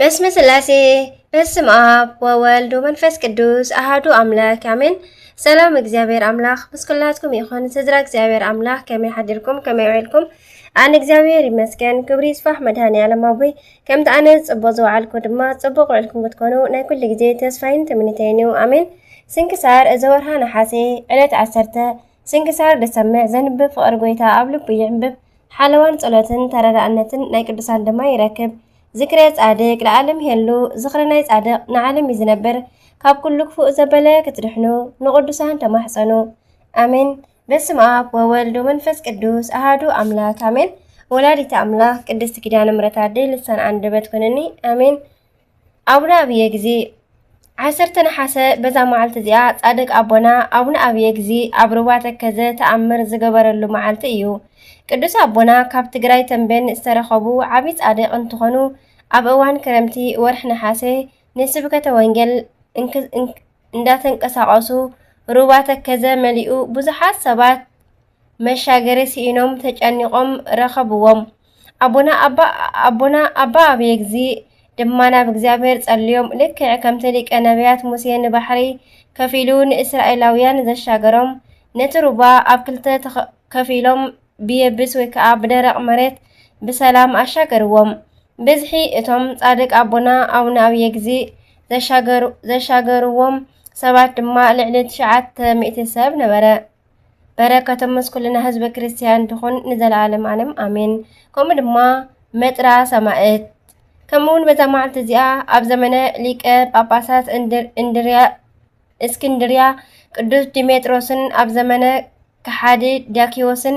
በስመ ስላሴ፣ በስም ኣብ ወወልድ ወመንፈስ ቅዱስ ኣሃዱ ኣምላክ ኣሜን። ሰላም እግዚኣብሔር ኣምላክ ምስ ኩላትኩም ይኹን። ስድራ እግዚኣብሔር ኣምላክ ከመይ ሓዲርኩም፣ ከመይ ውዒልኩም? ኣነ እግዚኣብሔር ይመስገን፣ ክብሪ ይስፋሕ መድኃኔ ዓለም ኣቦይ። ከምቲ ኣነ ጽቡቕ ዝወዓልኩ ድማ ጽቡቕ ውዕልኩም ክትኮኑ ናይ ኩሉ ግዜ ተስፋይን ትምኒተይን እዩ። ኣሜን። ስንክሳር እዚ ወርሃ ነሓሴ ዕለት ዓሰርተ። ስንክሳር ዝሰምዕ ዘንብብ ፍቕሪ ጎይታ ኣብ ልቡ ይዕንብብ። ሓለዋን ጸሎትን ተረዳእነትን ናይ ቅዱሳን ድማ ይረክብ። ዝክረ ጻድቅ ለዓለም ይሄሉ። ዝኽሪ ናይ ጻድቅ ንዓለም እዩ ዝነብር። ካብ ኩሉ ክፉእ ዘበለ ክትድሕኑ ንቅዱሳን ተማሕጸኑ። ኣሜን። በስመ ኣብ ወወልድ ወመንፈስ ቅዱስ ኣሃዱ ኣምላክ ኣሜን። ወላዲተ ኣምላክ ቅድስት ኪዳነ ምሕረት ኣደይ ልሳን ኣንደበት ኩንኒ። ኣሜን። ኣቡነ ኣብየ ግዜ። ዓሰርተ ነሓሰ በዛ መዓልቲ እዚኣ ጻድቅ ኣቦና ኣቡነ ኣብየ ግዜ ኣብ ሩባ ተከዘ ተኣምር ዝገበረሉ መዓልቲ እዩ። ቅዱስ ኣቦና ካብ ትግራይ ተንቤን ዝተረኸቡ ዓቢ ጻድቅ እንትኾኑ ኣብ እዋን ክረምቲ ወርሒ ነሓሰ ንስብከተ ወንጌል እንክ- እንክ- እንዳተንቀሳቐሱ ሩባ ተከዘ መሊኡ ብዙሓት ሰባት መሻገሪ ስኢኖም ተጨኒቖም ረኸብዎም። ኣቦና ኣባ ኣቦና ኣባ ኣብየ ግዜ ድማ ናብ እግዚኣብሔር ጸልዮም ልክዕ ከምቲ ሊቀ ነቢያት ሙሴ ንባሕሪ ከፊሉ ንእስራኤላውያን ዘሻገሮም ነቲ ሩባ ኣብ ክልተ ተኸ- ከፊሎም ብየብስ ወይ ከዓ ብደረቕ መሬት ብሰላም ኣሻገርዎም። ብዝሒ እቶም ጻድቅ ኣቦና ኣቡነ ኣብየ ግዜ ዘሻገሩ- ዘሻገርዎም ሰባት ድማ ልዕሊ ትሽዓተ ሚእቲ ሰብ ነበረ። በረከቶም ምስ ኩልና ህዝበ ክርስቲያን ድኹን ንዘለዓለም ዓለም ኣሜን። ከምኡ ድማ መጥራ ሰማእት። ከምኡ እውን በዛ መዓልቲ እዚኣ ኣብ ዘመነ ሊቀ ጳጳሳት እንድር- እንድርያ እስክንድርያ ቅዱስ ዲሜጥሮስን ኣብ ዘመነ ከሓዲ ዳኪዎስን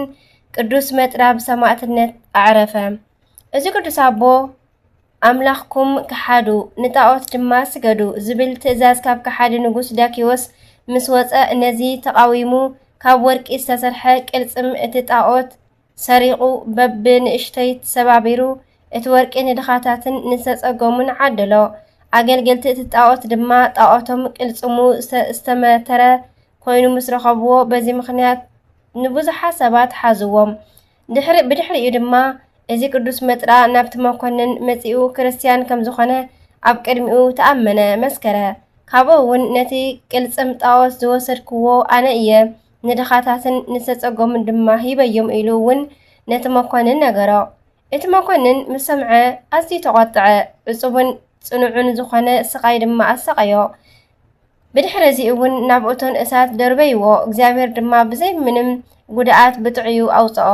ቅዱስ መጥራ ብሰማእትነት ኣዕረፈ። እዚ ቅዱስ ኣቦ ኣምላኽኩም ክሓዱ ንጣዖት ድማ ስገዱ ዝብል ትእዛዝ ካብ ከሓዲ ንጉስ ዳኪዎስ ምስ ወጸ ነዚ ተቓዊሙ ካብ ወርቂ ዝተሰርሐ ቅልጽም እቲ ጣዖት ሰሪቑ በብንእሽተይ ተሰባቢሩ እቲ ወርቂ ንድኻታትን ንዝተጸገሙን ዓደሎ። ኣገልገልቲ እቲ ጣዖት ድማ ጣዖቶም ቅልጽሙ ዝተ- ዝተመተረ ኮይኑ ምስ ረኸብዎ በዚ ምኽንያት ንብዙሓት ሰባት ሓዝዎም። ድሕሪ ብድሕሪኡ ድማ እዚ ቅዱስ መጥራ ናብቲ መኮንን መጺኡ ክርስትያን ከም ዝኾነ ኣብ ቅድሚኡ ተኣመነ፣ መስከረ። ካብኡ እውን ነቲ ቅልጽም ጣዖት ዝወሰድክዎ ኣነ እየ፣ ንድኻታትን ንዝተጸገሙን ድማ ሂበዮም ኢሉ እውን ነቲ መኮንን ነገሮ። እቲ መኮንን ምስ ሰምዐ ኣዝዩ ተቖጥዐ፣ ዕጹብን ጽኑዕን ዝኾነ ስቓይ ድማ ኣሳቐዮ። ብድሕሪ እዚ እውን ናብ እቶን እሳት ደርበይዎ፣ እግዚኣብሔር ድማ ብዘይ ምንም ጉድኣት ብጥዑዩ ኣውፅኦ።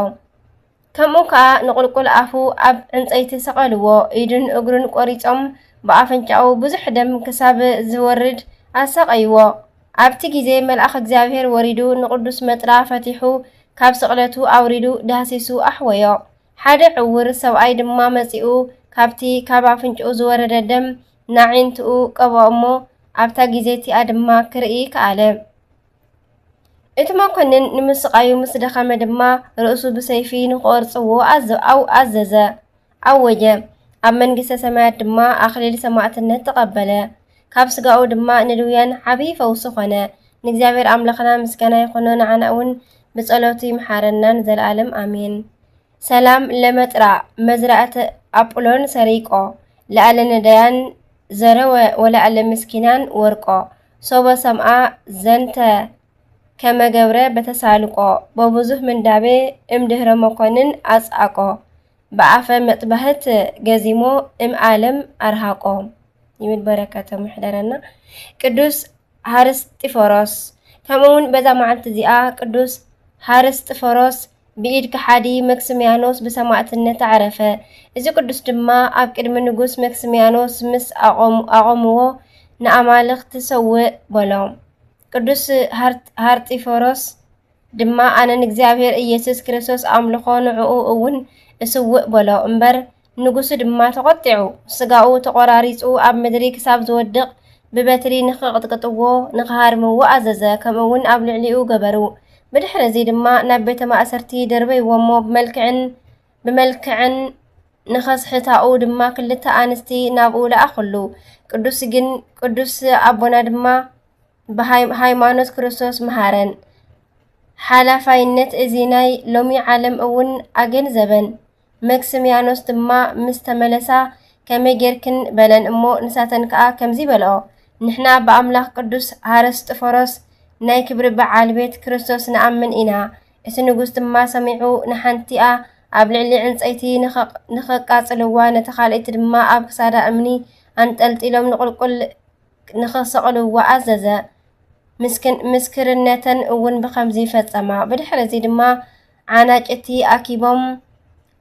ከምኡ ከዓ ንቁልቁል ኣፉ ኣብ ዕንፀይቲ ሰቐልዎ፣ ኢዱን እግሩን ቆሪፆም ብኣፍንጫኡ ብዙሕ ደም ክሳብ ዝወርድ ኣሳቐይዎ። ኣብቲ ግዜ መልኣኽ እግዚኣብሔር ወሪዱ ንቅዱስ መጥራ ፈቲሑ ካብ ስቕለቱ ኣውሪዱ ዳህሲሱ ኣሕወዮ። ሓደ ዕውር ሰብኣይ ድማ መጺኡ ካብቲ ካብ ኣፍንጭኡ ዝወረደ ደም ንኣዒንትኡ ቀብኦ እሞ ኣብታ ግዜ እቲኣ ድማ ክርኢ ከኣለ። እቲ መኮንን ንምስቓዩ ምስ ደኸመ ድማ ርእሱ ብሰይፊ ንኽቖርጽዎ ኣዘ- ኣው- ኣዘዘ፣ ኣወጀ። ኣብ መንግስተ ሰማያት ድማ ኣኽሊል ሰማዕትነት ተቐበለ። ካብ ስጋኡ ድማ ንድውያን ዓብዪ ፈውሲ ኾነ። ንእግዚኣብሔር ኣምላኽና ምስጋና ይኹኖ፣ ንዓና እውን ብጸሎቱ ይምሓረና ንዘለኣለም ኣሜን። ሰላም ለመጥራ መዝራእተ ኣጵሎን ሰሪቆ፣ ለኣለ ነዳያን ዘረወ ወለኣለ ምስኪናን ወርቆ። ሶበ ሰምኣ ዘንተ ከመ ገብረ በተሳልቆ፣ በብዙህ ምንዳቤ እምድህረ መኮንን ኣጽኣቆ፣ ብኣፈ መጥባህት ገዚሞ እም ኣለም ኣርሃቆ። ይብል በረከቶም ይሕደረና። ቅዱስ ሃርስጢፎሮስ። ከምኡ እውን በዛ መዓልቲ እዚኣ ቅዱስ ሃርስጢፎሮስ ብኢድ ከሓዲ መክስሚያኖስ ብሰማዕትነት ኣዕረፈ። እዚ ቅዱስ ድማ ኣብ ቅድሚ ንጉስ መክስሚያኖስ ምስ ኣቖም- ኣቖምዎ ንኣማልኽቲ ሰውእ በሎ። ቅዱስ ሃርት- ሃርጢፎሮስ ድማ ኣነ ንእግዚኣብሔር ኢየሱስ ክርስቶስ ኣምልኾ ንዕኡ እውን እስውእ በሎ እምበር ንጉሱ ድማ ተቖጢዑ፣ ስጋኡ ተቖራሪጹ ኣብ ምድሪ ክሳብ ዝወድቕ ብበትሪ ንኽቕጥቅጥዎ፣ ንኽሃርምዎ ኣዘዘ። ከምኡ እውን ኣብ ልዕሊኡ ገበሩ። ብድሕሪ እዚ ድማ ናብ ቤተ ማእሰርቲ ደርበይዎ እሞ ብመልክዕን ብመልክዕን ንኸስሕታኡ ድማ ክልተ ኣንስቲ ናብኡ ለኣኹሉ። ቅዱስ ግን ቅዱስ ኣቦና ድማ ብሃይ- ሃይማኖት ክርስቶስ መሃረን። ሓላፋይነት እዚ ናይ ሎሚ ዓለም እውን ኣገንዘበን። መክስሚያኖስ ድማ ምስ ተመለሳ ከመይ ጌርክን? በለን እሞ ንሳተን ከኣ ከምዚ በልኦ፣ ንሕና ብኣምላኽ ቅዱስ ሃርስጥፎሮስ ናይ ክብሪ በዓል ቤት ክርስቶስ ንኣምን ኢና። እቲ ንጉስ ድማ ሰሚዑ ንሓንቲኣ ኣብ ልዕሊ ዕንጸይቲ ንኸ-፣ ንኸቃጽልዋ፣ ነታ ካልኣይቲ ድማ ኣብ ክሳዳ እምኒ ኣንጠልጢሎም ንቑልቁል ንኸሰቕልዋ ኣዘዘ። ምስክን-፣ ምስክርነተን እውን ብኸምዚ ፈጸማ። ብድሕሪ እዚ ድማ ዓናጭቲ ኣኪቦም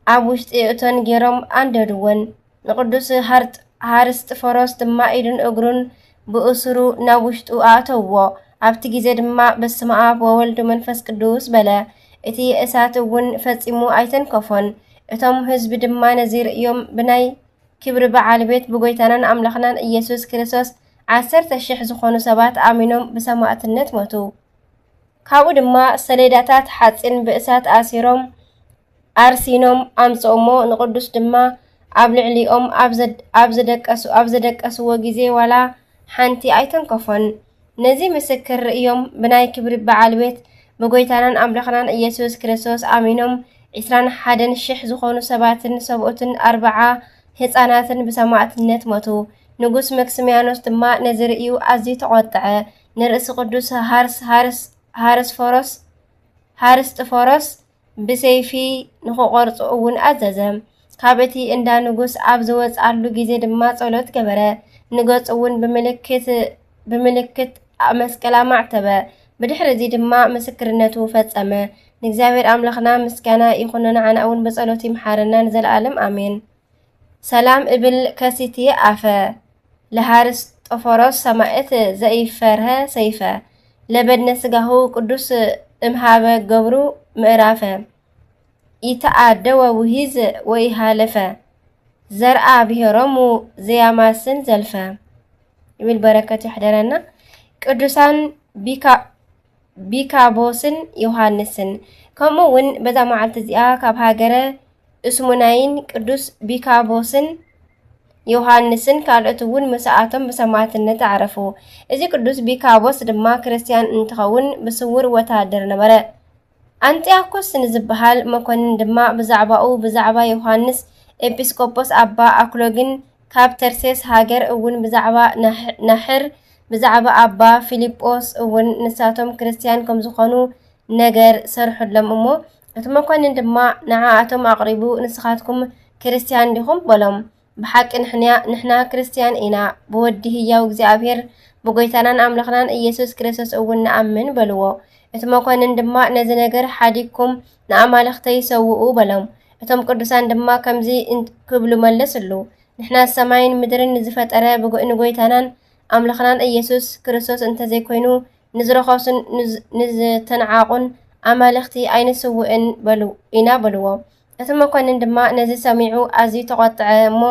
ኣብ ውሽጢ እቶን ገይሮም ኣንደድወን። ንቅዱስ ሃርጥ-፣ ሃርስጥፎሮስ ድማ ኢዱን እግሩን ብእሱሩ ናብ ውሽጡ ኣእተውዎ። ኣብቲ ግዜ ድማ በስመ ኣብ ወወልድ መንፈስ ቅዱስ በለ። እቲ እሳት እውን ፈጺሙ ኣይተንከፎን። እቶም ህዝቢ ድማ ነዚ ርእዮም ብናይ ክብሪ በዓል ቤት ብጎይታናን ኣምላኽናን ኢየሱስ ክርስቶስ ዓሰርተ ሽሕ ዝኾኑ ሰባት ኣሚኖም ብሰማእትነት ሞቱ። ካብኡ ድማ ሰሌዳታት ሓጺን ብእሳት ኣሲሮም ኣርሲኖም ኣምጽኦሞ፣ ንቅዱስ ድማ ኣብ ልዕሊኦም ኣብ ዘድ-፣ ኣብ ዘደቀሱ-፣ ኣብ ዘደቀስዎ ግዜ ዋላ ሓንቲ ኣይተንከፎን። ነዚ ምስክር ርእዮም ብናይ ክብሪ በዓል ቤት ብጎይታናን ኣምላኽናን ኢየሱስ ክርስቶስ ኣሚኖም ዒስራን ሓደን ሽሕ ዝኾኑ ሰባትን ሰብኡትን ኣርብዓ ህፃናትን ብሰማእትነት ሞቱ። ንጉስ መክስሚያኖስ ድማ ነዚ ርእዩ ኣዝዩ ተቖጥዐ። ንርእሲ ቅዱስ ሃርስ-፣ ሃርስ-፣ ሃርስፎሮስ፣ ሃርስጥፎሮስ ብሰይፊ ንኽቖርጹ እውን ኣዘዘ። ካብ እቲ እንዳ ንጉስ ኣብ ዝወጽኣሉ ግዜ ድማ ጸሎት ገበረ። ንገጹ እውን ብምልክት፣ ብምልክት መስቀል ኣማዕተበ። ብድሕሪ እዚ ድማ ምስክርነቱ ፈጸመ። ንእግዚኣብሔር ኣምላኽና ምስጋና ይኹኖ፣ ንዓና እውን ብጸሎት ይምሓረና ንዘለኣለም ኣሜን። ሰላም እብል ከሲቲ ኣፈ ለሃርስጦፎሮስ ሰማእት ዘኢፈርሀ ሰይፈ ለበድነ ስጋሁ ቅዱስ እምሃበ ገብሩ ምእራፈ ኢተኣደወ ውሂዝ ወኢሃለፈ ዘርኣ ብሔሮሙ ዘያማስን ዘልፈ ይብል። በረከት ይሕደረና። ቅዱሳን ቢካ-፣ ቢካቦስን ዮሃንስን። ከምኡ እውን በዛ መዓልቲ እዚኣ ካብ ሃገረ እስሙናይን ቅዱስ ቢካቦስን ዮሃንስን ካልኦት እውን ምስኣቶም ብሰማዕትነት ኣዕረፉ። እዚ ቅዱስ ቢካቦስ ድማ ክርስትያን እንትኸውን ብስውር ወታደር ነበረ። ኣንጢያኮስ ንዝበሃል መኮንን ድማ ብዛዕባኡ፣ ብዛዕባ ዮሃንስ ኤጲስቆጶስ ኣባ ኣክሎግን ካብ ተርሴስ ሃገር እውን ብዛዕባ ናሕ-፣ ናሕር፣ ብዛዕባ ኣባ ፊልጶስ እውን ንሳቶም ክርስትያን ከም ዝኾኑ ነገር ሰርሑሎም እሞ፣ እቲ መኮንን ድማ ንዓኣቶም ኣቕሪቡ፣ "ንስኻትኩም ክርስትያን ዲኹም?" በሎም። "ብሓቂ ንሕንያ-፣ ንሕና ክርስትያን ኢና፣ ብወዲ ህያው እግዚኣብሔር ብጎይታናን ኣምላኽናን ኢየሱስ ክርስቶስ እውን ንኣምን" በልዎ። እቲ መኮንን ድማ፣ "ነዚ ነገር ሓዲግኩም ንኣማልኽተይ ሰውኡ" በሎም። እቶም ቅዱሳን ድማ ከምዚ እን-፣ ክብሉ መለስሉ፣ "ንሕና ሰማይን ምድርን ንዝፈጠረ ብጎ-፣ ንጎይታናን ኣምላኽናን ኢየሱስ ክርስቶስ እንተዘይኮይኑ፣ ንዝረኸሱን ንዝ-፣ ንዝተንዓቑን ኣማልኽቲ ኣይንስውእን በሉ-፣ ኢና" በልዎ። እቲ መኮንን ድማ ነዚ ሰሚዑ ኣዝዩ ተቖጥዐ እሞ፣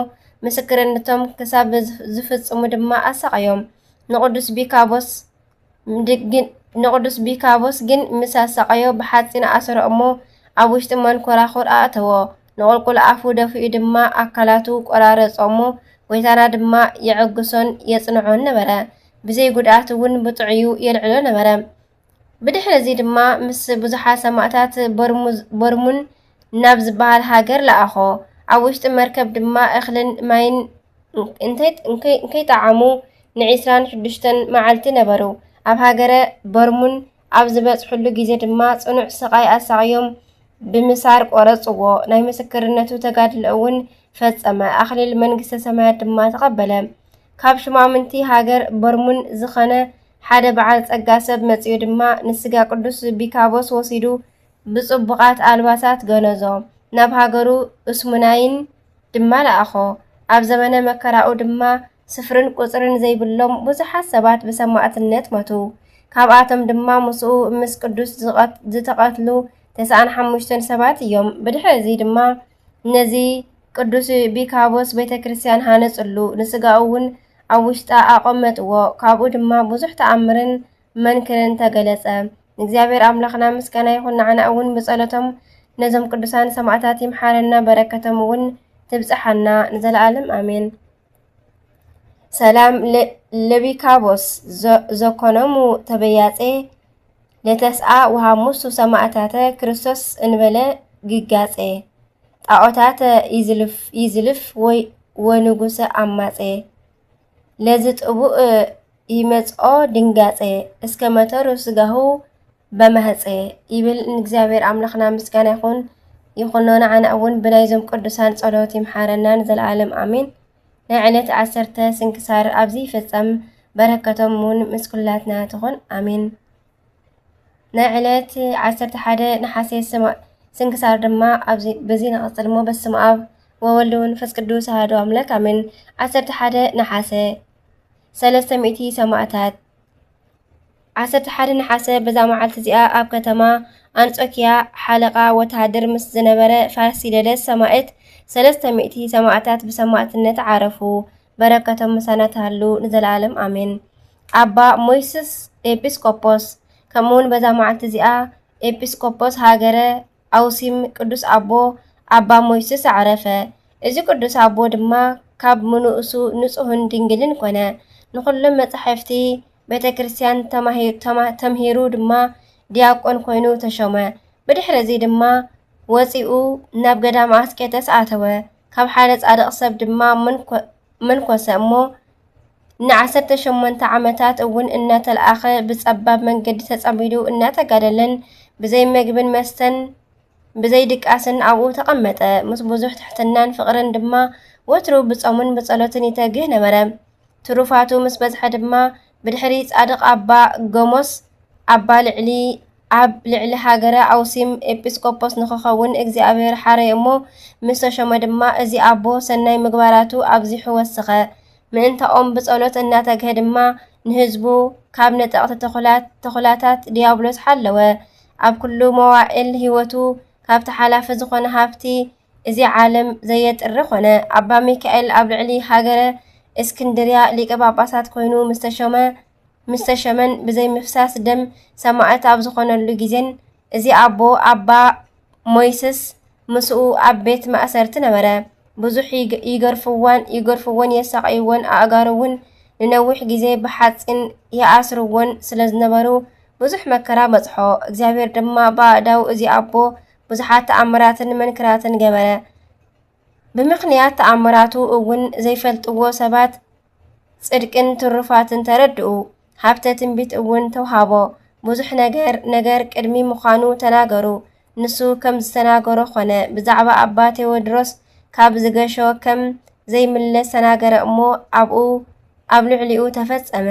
ምስክርነቶም ክሳብ ዝፍ-፣ ዝፍጽሙ ድማ ኣሳቐዮም። ንቅዱስ ቢካቦስ ድ-፣ ግን፣ ንቅዱስ ቢካቦስ ግን ምስ ኣሳቐዮ ብሓጺን ኣሰሮ እሞ፣ ኣብ ውሽጢ መንኮራኹር ኣእተዎ። ንቁልቁል ኣፉ ደፊኡ ድማ ኣካላቱ ቆራረጾ እሞ፣ ጎይታና ድማ የዕግሶን የጽንዖን ነበረ። ብዘይ ጉድኣት እውን ብጥዑዩ የልዕሎ ነበረ። ብድሕሪ እዚ ድማ ምስ ብዙሓት ሰማእታት በርሙዝ-፣ በርሙን ናብ ዝበሃል ሃገር ለኣኾ። ኣብ ውሽጢ መርከብ ድማ እኽልን ማይን እንተይ-፣ እንከይ-፣ እንከይጠዓሙ ንዒስራን ሽዱሽተን መዓልቲ ነበሩ። ኣብ ሃገረ በርሙን ኣብ ዝበጽሕሉ ግዜ ድማ ጽኑዕ ስቓይ ኣሳቕዮም ብምሳር ቆረጽዎ። ናይ ምስክርነቱ ተጋድሎ እውን ፈጸመ። ኣኽሊል መንግስተ ሰማያት ድማ ተቐበለ። ካብ ሹማምንቲ ሃገር በርሙን ዝኸነ ሓደ በዓል ጸጋ ሰብ መጺኡ ድማ ንስጋ ቅዱስ ቢካቦስ ወሲዱ ብጽቡቓት ኣልባሳት ገነዞ። ናብ ሃገሩ እስሙናይን ድማ ለኣኾ። ኣብ ዘመነ መከራኡ ድማ ስፍርን ቁጽርን ዘይብሎም ብዙሓት ሰባት ብሰማዕትነት ሞቱ። ካብኣቶም ድማ ምስኡ ምስ ቅዱስ ዝቐት-፣ ዝተቐትሉ ተስዓን ሓሙሽተን ሰባት እዮም። ብድሕሪ እዚ ድማ ነዚ ቅዱስ ቢካቦስ ቤተ ክርስቲያን ሃነጽሉ፣ ንስጋኡ እውን ኣብ ውሽጣ ኣቐመጥዎ። ካብኡ ድማ ብዙሕ ተኣምርን መንክርን ተገለጸ። ንእግዚኣብሔር ኣምላኽና ምስጋና ይኹን፣ ንዓና እውን ብጸሎቶም ነዞም ቅዱሳን ሰማዕታት ይምሓረና፣ በረከቶም እውን ትብጽሓና ንዘለኣለም ኣሜን። ሰላም ለ-፣ ለቢካቦስ ዘ-፣ ዘኮኖሙ ተበያጼ ለተስኣ ወሃሙሱ ሰማእታተ ክርስቶስ እንበለ ግጋጼ ጣዖታተ ይዝልፍ፣ ይዝልፍ ወይ ወንጉሰ ኣማጼ፣ ለዝጥቡእ ይመጽኦ ድንጋጼ፣ እስከ መተሩ ስጋሁ በመህጼ ይብል። ንእግዚኣብሔር ኣምላኽና ምስጋና ይኹን፣ ይኹኖ። ንዓና እውን ብናይዞም ቅዱሳን ጸሎት ይምሓረና ንዘለኣለም ኣሜን። ናይ ዕለት ዓሰርተ ስንክሳር ኣብዚ ይፍጸም፣ በረከቶም እውን ምስ ኩላትና ትኹን ኣሜን። ናይ ዕለት ዓሰርተ ሓደ ነሓሴ ስማ-፣ ስንክሳር ድማ ኣብዚ፣ በዚ ንቐጽል እሞ፣ በስመ ኣብ ወወልድ ወመንፈስ ቅዱስ ኣሐዱ ኣምላክ ኣሜን። ዓሰርተ ሓደ ነሓሰ፣ ሰለስተ ሚእቲ ሰማእታት። ዓሰርተ ሓደ ነሓሰ፣ በዛ መዓልቲ እዚኣ ኣብ ከተማ ኣንጾኪያ ሓለቓ ወተሃደር ምስ ዝነበረ ፋሲለደስ ሰማእት፣ ሰለስተ ሚእቲ ሰማእታት ብሰማእትነት ዓረፉ። በረከቶም ምሳና ትሃሉ ንዘለኣለም ኣሜን። ኣባ ሞይስስ ኤጲስቆጶስ፣ ከምኡ እውን በዛ መዓልቲ እዚኣ ኤጲስቆጶስ ሃገረ ኣውሲም ቅዱስ ኣቦ ኣባ ሞይስስ ኣዕረፈ። እዚ ቅዱስ ኣቦ ድማ ካብ ምንኡሱ ንጹህን ድንግልን ኮነ። ንኹሎም መጻሕፍቲ ቤተ ክርስቲያን ተማሂ-፣ ተማ-፣ ተምሂሩ ድማ ዲያቆን ኮይኑ ተሾመ። ብድሕሪ እዚ ድማ ወጺኡ ናብ ገዳም ኣስቄጥስ ኣተወ። ካብ ሓደ ጻድቕ ሰብ ድማ መንኮ-፣ መንኮሰ እሞ ንዓሰርተ ሸሞንተ ዓመታት እውን እናተለኣኸ ብጸባብ መንገዲ ተጸሚዱ እናተጋደለን ብዘይ መግብን መስተን ብዘይ ድቃስን ኣብኡ ተቐመጠ። ምስ ብዙሕ ትሕትናን ፍቕርን ድማ ወትሩ ብጾምን ብጸሎትን ይተግህ ነበረ። ትሩፋቱ ምስ በዝሐ ድማ ብድሕሪ ጻድቕ ኣባ ገሞስ ኣባ ልዕሊ ኣብ ልዕሊ ሃገረ ኣውሲም ኤጲስቆጶስ ንኽኸውን እግዚኣብሔር ሓረየ እሞ፣ ምስ ተሾመ ድማ እዚ ኣቦ ሰናይ ምግባራቱ ኣብዚሑ ወሰኸ። ምእንታኦም ብጸሎት እናተግሀ ድማ ንህዝቡ ካብ ነጠቕቲ ተኹላት-፣ ተኹላታት ዲያብሎስ ሓለወ። ኣብ ኩሉ መዋእል ህይወቱ ካብቲ ሓላፊ ዝኾነ ሃብቲ እዚ ዓለም ዘየጥሪ ኾነ። ኣባ ሚካኤል ኣብ ልዕሊ ሃገረ እስክንድርያ ሊቀ ጳጳሳት ኮይኑ ምስ ተሾመ፣ ምስ ተሸመን ብዘይ ምፍሳስ ደም ሰማዕት ኣብ ዝኾነሉ ግዜን፣ እዚ ኣቦ ኣባ ሞይስስ ምስኡ ኣብ ቤት ማእሰርቲ ነበረ። ብዙሕ ይግ-፣ ይገርፍዋን፣ ይገርፍዎን የሳቕይዎን፣ ኣእጋሩ እውን ንነዊሕ ግዜ ብሓጺን ይኣስርዎን ስለ ዝነበሩ፣ ብዙሕ መከራ በጽሖ። እግዚኣብሔር ድማ ብኣእዳው እዚ ኣቦ ብዙሓት ተኣምራትን መንክራትን ገበረ። ብምኽንያት ተኣምራቱ እውን ዘይፈልጥዎ ሰባት ጽድቅን ትሩፋትን ተረድኡ። ሃብተ ትንቢት እውን ተውሃቦ። ብዙሕ ነገር፣ ነገር ቅድሚ ምዃኑ ተናገሩ። ንሱ ከም ዝተናገሮ ኾነ። ብዛዕባ ኣባ ቴዎድሮስ ካብ ዝገሾ ከም ዘይምለስ ተናገረ እሞ፣ ኣብኡ፣ ኣብ ልዕሊኡ ተፈጸመ።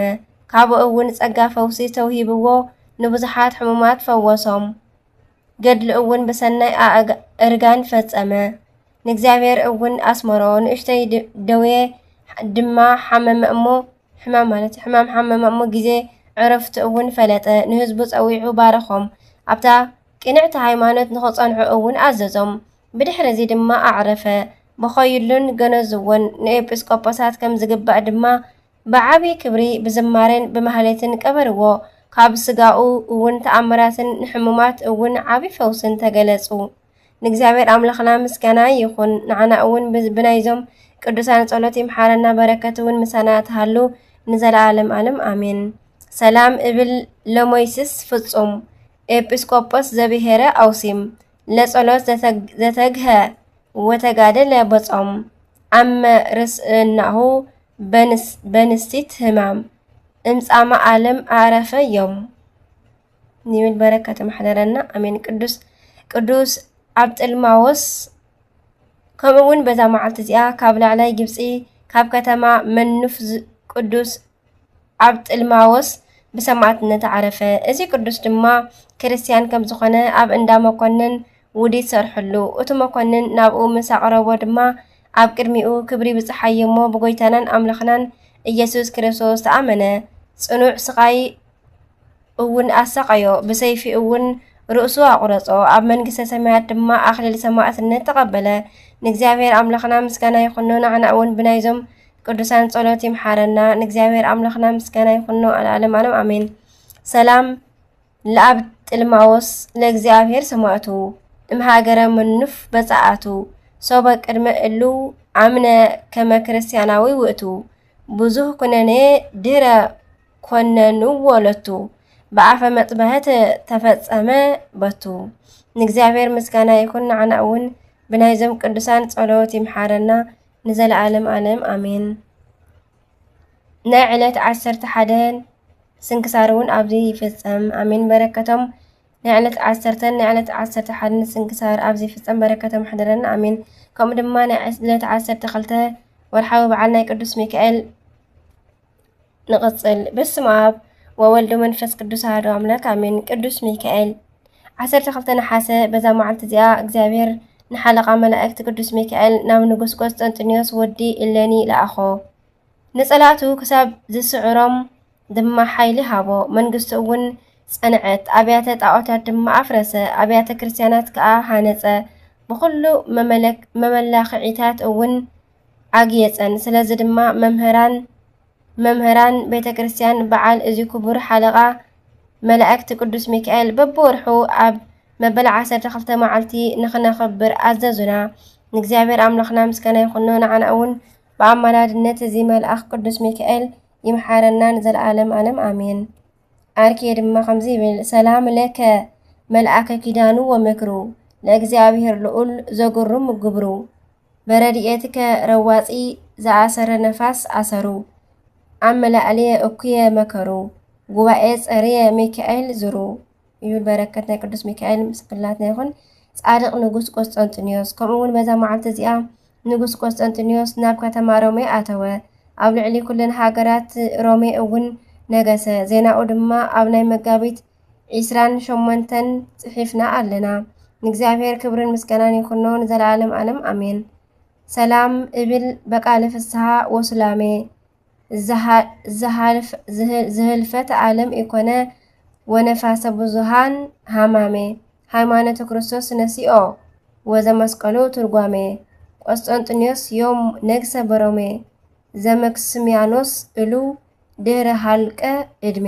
ካብኡ እውን ጸጋ ፈውሲ ተውሂብዎ፣ ንብዙሓት ሕሙማት ፈወሶም። ገድሉ እውን ብሰናይ ኣእጋ-፣ እርጋን ፈጸመ። ንእግዚኣብሔር እውን ኣስመሮ። ንእሽተይ ድ-፣ ደዌ ድማ ሓመመ እሞ፣ ሕማም ማለት እዩ፣ ሕማም ሓመመ እሞ፣ ግዜ ዕረፍቱ እውን ፈለጠ። ንህዝቡ ጸዊዑ ባረኾም። ኣብታ ቅንዕቲ ሃይማኖት ንኽጸንዑ እውን ኣዘዞም። ብድሕሪ እዚ ድማ ኣዕረፈ። ብኸይሉን ገነዝዎን ንኤጲስቆጶሳት ከም ዝግባእ ድማ ብዓቢ ክብሪ ብዝማሬን ብማህሌትን ቀበርዎ። ካብ ስጋኡ እውን ተኣምራትን ንሕሙማት እውን ዓቢ ፈውስን ተገለጹ። ንእግዚኣብሔር ኣምላኽና ምስጋና ይኹን። ንዓና እውን ብ-፣ ብናይዞም ቅዱሳን ጸሎት ይምሓረና፣ በረከት እውን ምሳና ትሃሉ ንዘለዓለም ዓለም ኣሜን። ሰላም እብል ለሞይስስ ፍጹም፣ ኤጲስቆጶስ ዘብሔረ ኣውሲም፣ ለጸሎት ዘተግ-፣ ዘተግሀ ወተጋደለ በጾም፣ ዓመ ርስእናሁ በንስ-፣ በንስቲት ህማም፣ እምጻማ ዓለም ኣዕረፈ ዮም። ይብል በረከት ይምሓደረና። ኣሜን። ቅዱስ፣ ቅዱስ ኣብጥልማዎስ፣ ከምኡ እውን በዛ መዓልቲ እዚኣ ካብ ላዕላይ ግብጺ፣ ካብ ከተማ መኑፍ ዝ-፣ ቅዱስ ኣብጥልማዎስ ብሰማዕትነት ዓረፈ። እዚ ቅዱስ ድማ ክርስቲያን ከም ዝኾነ ኣብ እንዳ መኮንን ውዲት ሰርሕሉ። እቲ መኮንን ናብኡ ምስ ኣቕረቦ ድማ ኣብ ቅድሚኡ ክብሪ ብጽሓዮ እሞ ብጎይታናን ኣምላኽናን ኢየሱስ ክርስቶስ ተኣመነ። ጽኑዕ ስቓይ እውን ኣሳቐዮ፣ ብሰይፊ እውን ርእሱ ኣቑረጾ፣ ኣብ መንግስተ ሰማያት ድማ ኣኽሊል ሰማዕትነት ተቐበለ። ንእግዚኣብሔር ኣምላኽና ምስጋና ይኹኖ፣ ንዓና እውን ብናይዞም ቅዱሳን ጸሎት ይምሓረና። ንእግዚኣብሔር ኣምላኽና ምስጋና ይኹኖ፣ ኣለዓለም ዓለም ኣሜን። ሰላም ለኣብ ጥልማዎስ ለእግዚኣብሔር ሰማዕቱ፣ እምሃገረ ምኑፍ በጻኣቱ፣ ሶበ ቅድመ እሉ ኣምነ ከመ ክርስቲያናዊ ውእቱ፣ ብዙህ ኩነኔ ድህረ ኮነንዎ ሎቱ፣ ብኣፈ መጥበህት ተፈጸመ በቱ። ንእግዚኣብሔር ምስጋና ይኹን፣ ንዓና እውን ብናይዞም ቅዱሳን ጸሎት ይምሓረና። ንዘለዓለም ዓለም ኣሜን። ናይ ዕለት ዓሰርተ ሓደ ስንክሳር እውን ኣብዚ ይፍጸም። ኣሜን። በረከቶም ናይ ዕለት ዓሰርተን ናይ ዕለት ዓሰርተ ሓደን ስንክሳር ኣብዚ ይፍጸም። በረከቶም ሕደረና። ኣሜን። ከምኡ ድማ ናይ ዕለት ዓሰርተ ክልተ ወርሓዊ በዓል ናይ ቅዱስ ሚካኤል ንቕጽል። በስመ ኣብ ወወልድ ወመንፈስ ቅዱስ ኣሐዱ ኣምላክ ኣሜን። ቅዱስ ሚካኤል። ዓሰርተ ክልተ ነሓሰ። በዛ መዓልቲ እዚኣ እግዚኣብሔር ንሓለቓ መላእክት ቅዱስ ሚካኤል ናብ ንጉስ ቆስጠንጢኖስ ወዲ እሌኒ ለኣኾ። ንጸላእቱ ክሳብ ዝስዕሮም ድማ ሓይሊ ሃቦ። መንግስቱ እውን ጸንዐት። ኣብያተ ጣዖታት ድማ ኣፍረሰ። ኣብያተ ክርስቲያናት ከኣ ሃነጸ። ብኹሉ መመለክ-፣ መመላኽዒታት እውን ኣግየጸን። ስለዚ ድማ መምህራን መምህራን ቤተ ክርስቲያን በዓል እዚ ክቡር ሓለቓ መላእክት ቅዱስ ሚካኤል በብወርሑ ኣብ መበል ዓሰርተ ክልተ መዓልቲ ንኽነኽብር ኣዘዙና። ንእግዚኣብሔር ኣምላኽና ምስጋና ይኹኖ፣ ንዓና እውን ብኣማላድነት እዚ መልኣኽ ቅዱስ ሚካኤል ይምሓረና ንዘለዓለም ዓለም ኣሜን። ኣርኬ ድማ ከምዚ ይብል፣ ሰላም ለከ መልኣከ ኪዳኑ ወምክሩ፣ ለእግዚኣብሔር ልዑል ዘግሩም ግብሩ። በረድኤትከ ረዋፂ ዝኣሰረ ነፋስ ኣሰሩ፣ ኣብ መላእልየ እኩየ መከሩ፣ ጉባኤ ጸርየ ሚካኤል ዝሩ። ይብል። በረከት ናይ ቅዱስ ሚካኤል ምስ ኩላትና ይኹን። ጻድቕ ንጉስ ቆስጠንጢኖስ። ከምኡ እውን በዛ መዓልቲ እዚኣ ንጉስ ቆስጠንጢኖስ ናብ ከተማ ሮሜ ኣተወ። ኣብ ልዕሊ ኩለን ሃገራት ሮሜ እውን ነገሰ። ዜናኡ ድማ ኣብ ናይ መጋቢት ዒስራን ሸሞንተን ጽሒፍና ኣለና። ንእግዚኣብሔር ክብርን ምስጋናን ይኹኖ ንዘለዓለም ዓለም ኣሜን። ሰላም እብል በቃለ ፍስሓ ወሱላሜ፣ ዝሃ-፣ ዝሃልፍ-፣ ዝህ-፣ ዝህልፈት ዓለም ኢኮነ ወነፋሰ ብዙሃን ሃማሜ፣ ሃይማኖተ ክርስቶስ ነሲኦ ወዘመስቀሉ ትርጓሜ፣ ቆስጠንጢኖስ ዮም ነግሰ በሮሜ፣ ዘመክስምያኖስ እሉ ድህረ ሃልቀ እድሜ።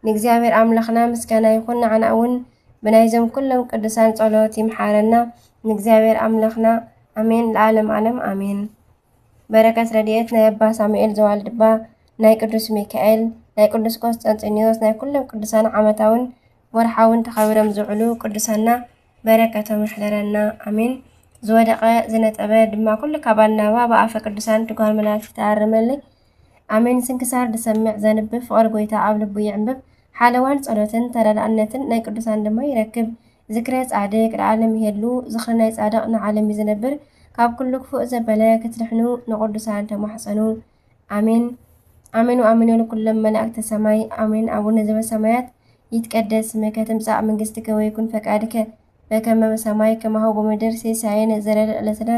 ንእግዚኣብሔር ኣምላኽና ምስጋና ይኹን፣ ንዓና እውን ብናይዞም ኩሎም ቅዱሳን ጸሎት ይምሓረና ንእግዚኣብሔር ኣምላኽና። ኣሜን፣ ለዓለም ዓለም ኣሜን። በረከት ረድኤት ናይ ኣባ ሳሙኤል ዘዋልድባ፣ ናይ ቅዱስ ሚካኤል፣ ናይ ቅዱስ ቆስጠንጢኖስ፣ ናይ ኩሎም ቅዱሳን ዓመታውን ወርሓውን ተኸቢሮም ዝውዕሉ ቅዱሳና በረከቶም ይሕደረና። ኣሜን። ዝወደቐ ዝነጠበ ድማ ኩሉ ካብ ኣናባ ብኣፈ ቅዱሳን ትጓል መላእክት ተኣርመለይ። ኣሜን። ስንክሳር ዝሰምዕ ዘንብብ ፍቕሪ ጎይታ ኣብ ልቡ ይዕንብብ። ሓለዋን ጸሎትን ተረዳእነትን ናይ ቅዱሳን ድማ ይረክብ። ዝክረ ጻድቅ ለዓለም ይሄሉ፣ ዝኽሪ ናይ ጻድቅ ንዓለም እዩ ዝነብር። ካብ ኩሉ ክፉእ ዘበለ ክትድሕኑ ንቅዱሳን ተማሕጸኑ። ኣሜን። ኣሜን ወኣሜን ንኩሎም መላእክተ ሰማይ። ኣሜን። ኣቡነ ዘበሰማያት ይትቀደስ ስምከ ትምጻእ መንግስትከ ወይኩን ፈቃድከ በከመ በሰማይ ከማሁ ብምድር። ሲሳየነ ዘለለ ዕለትነ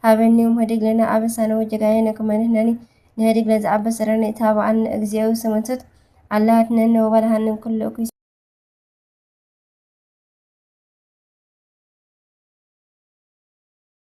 ሀበኒ ዮም ህድግ ለነ አበሳነ ወጌጋየነ ከመ ንሕነኒ ንህድግ ለዘአበሰለነ ኢታብአነ። እግዚኦ ውስተ መንሱት አላ አድነነ ወባልሃነ እምኩሉ እኩይ።